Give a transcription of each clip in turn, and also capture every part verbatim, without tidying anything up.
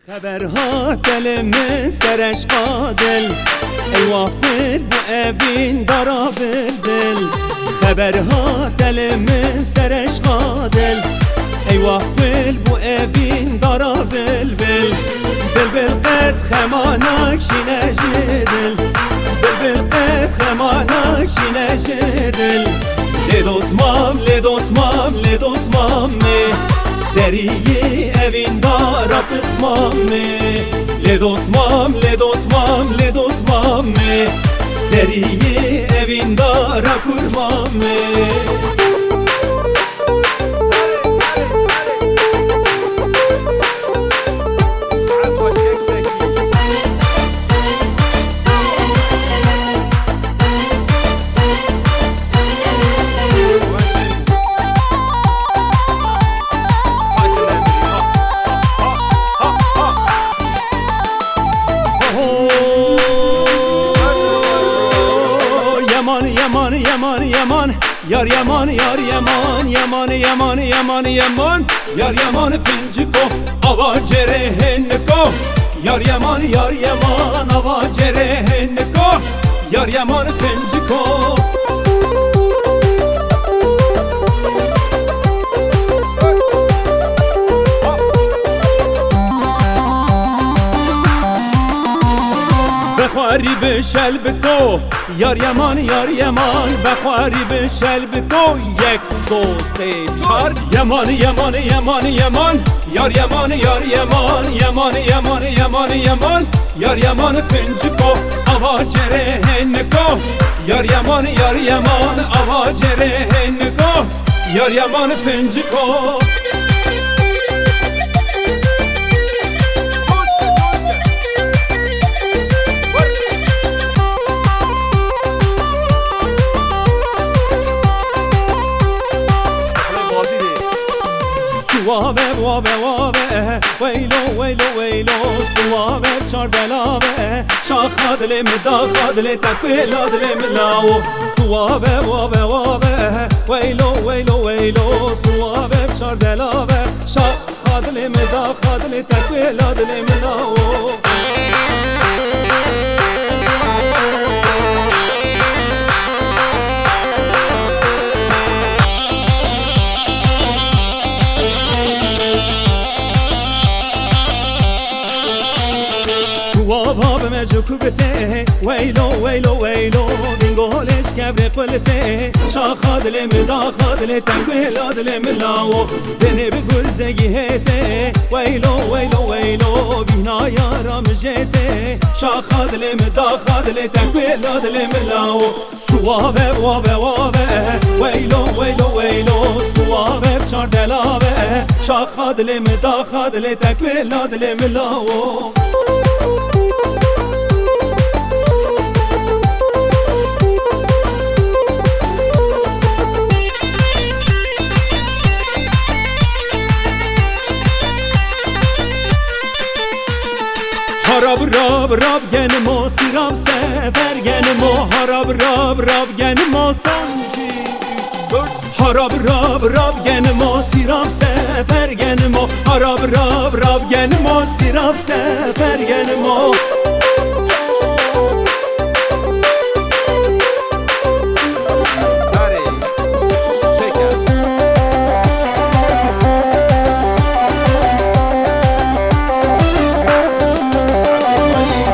Xeber hate li min sereşqa dil, ey waf kir bû evîn dara bilbil. Xeber hate li min sereşqa dil, ey waf kir bû evîn dara bilbil. Bilbil qet xemanak şîne ji dil, bilbil qet xemanak şîne ji dil. Lê dotmam, lê dotmam, lê dotmam me. Seriyê evîn dara pismam me. Lê dotmam, lê dotmam, lê dotmam me. Seriyê evîn dara kurmam me. Yaman, yaman, yaman, yaman. Yar yaman, yar yaman, yaman, yaman, yaman, yaman. Yar yaman finciko, ava cerehenniko. Yar yaman, yar yaman, ava cerehenniko. Yar yaman finciko. Vexwarî bi şel biko. Yar yaman, yar yaman, vexwarî bi şel biko. Yek, do, sê, çar. Yaman, yaman, yaman, yaman. Yar yaman, yar yaman, yaman, yaman, yaman, yaman. Yar yaman finciko, ava cerehenniko. Yar yaman, yar yaman, ava cerehenniko. Yar yaman finciko. Suave, wave, wave, weylo, weylo, weylo. Suave, çar delave. Şaxa dilê min, daxa dilê te, kuêla dilê min lawo. Suave, wave, wave, weylo, weylo, weylo. Suave, çar delave. Şaxa dilê min, daxa dilê te, kuêla dilê min lawo. Suava bi me ji ku bitê, weylo, weylo, weylo, bîngo lê ji kevrê xwe li tê. Şaxa dilê min, daxa dilê te, guhêla dilê min lawo. Denê bi gul zegî hê tê, weylo, weylo, weylo, bîhna yara min jê tê. Şaxa dilê min, daxa dilê te, guhêla dilê min lawo. Suave, wave, wave, weylo, weylo, weylo. Suave, çar delave. Şaxa dilê min, daxa dilê te, kuêla dilê min lawo. Harab rab rab genimo, sîrab sefer genimo. Harab rab rab genimo, son, iki, üç, dört. Harab rab rab genimo, sîrab sefer genimo. Harab rab rab genimo, sîrab sefer genimo.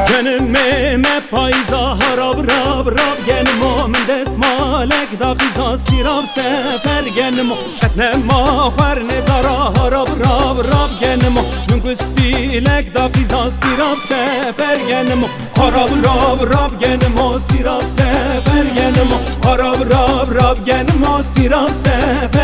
Genimê me payza, harab rab rab genimo. Min desmalek daxîza, sîrab sefer genimo. Qet nema xwer nêzara, harab rab rab genimo. Min gustîlek daxîza, sîrab sefer genimo. Harab rab rab genimo, sîrab sefer genimo. Harab rab rab genimo, sîrab sefer